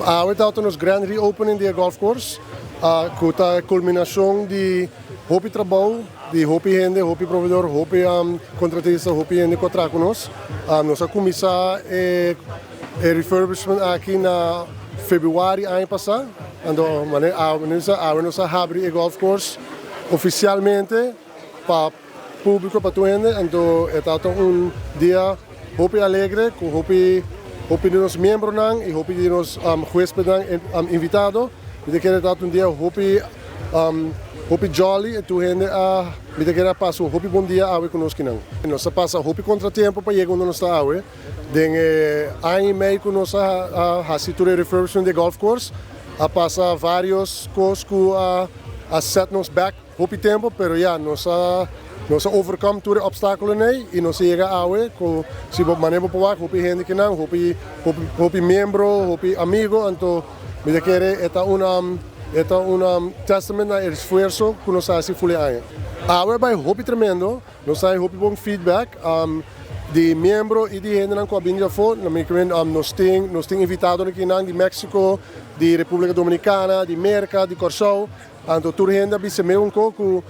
Awe ta nos grand reopening di golf course, ku ta kulminashon di hopi trabou, di hopi hende, hopi proveedor, hopi kontratista, hopi hende ku a ku nos. Nos a kuminsá e refurbishment aki na febrüari aña pasá. Anto, awe nos a habri e golf course ofisialmente pa públiko, pa tur hende. Anto, ta un dia hopi alegre, ku hopi di nos miembronan i hopi di nos huéspetnan invitado. Mi ta kere ta un dia hopi jolly i tur hende a mi ta kere pasa un hopi bon dia awe ku nos akinan. Nos a pasa hopi kontratiempo pa yega unda nos ta awe. Den aña i mei ku nos a hasi tur e refurbishment di golf course, a pasa varios kos ku a set nos back hopi tempu, pero ya, nos a overcome tur opstákulonan i nos a yega awe, ku si bo manera por wak, hopi hende akinan, hopi miembro, hopi amigu. Anto mi ta kere e ta un testament na esfuerso ku nos a hasi full aña. Awe a bai hopi tremendo, nos tin hopi bon feedback di miembro i di hendenan ku a bini afó. Nos tin invitado akinan di Mexico, di Repúblika Dominikana, di Merka, di Kòrsou. Anto tur hende a bisa un ku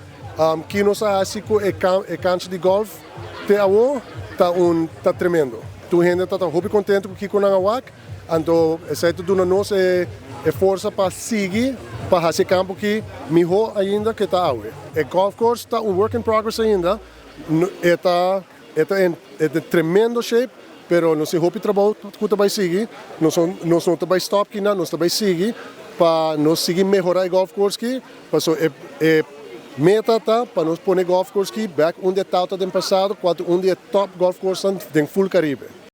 nos a hasi ku e kancha di golf te awo ta tremendo. Tur hende ta hopi kontentu ku kiko nan a wak. Anto esei ta duna nos e forsa pa sigui pa hasi kampo aki mihó ainda ku ta awe. E golf course ta un work in progress ainda. E ta tremendo shape, pero nos tin hopi trabou ku ta bai sigui. Nos no ta bai stop aki, nos ta bai sigui pa nos sigui mehorá e golf course aki. Paso e meta ta pa nos pone golf course aki back unda e tabata den pasado, kual unda e top golf course den full Karibe.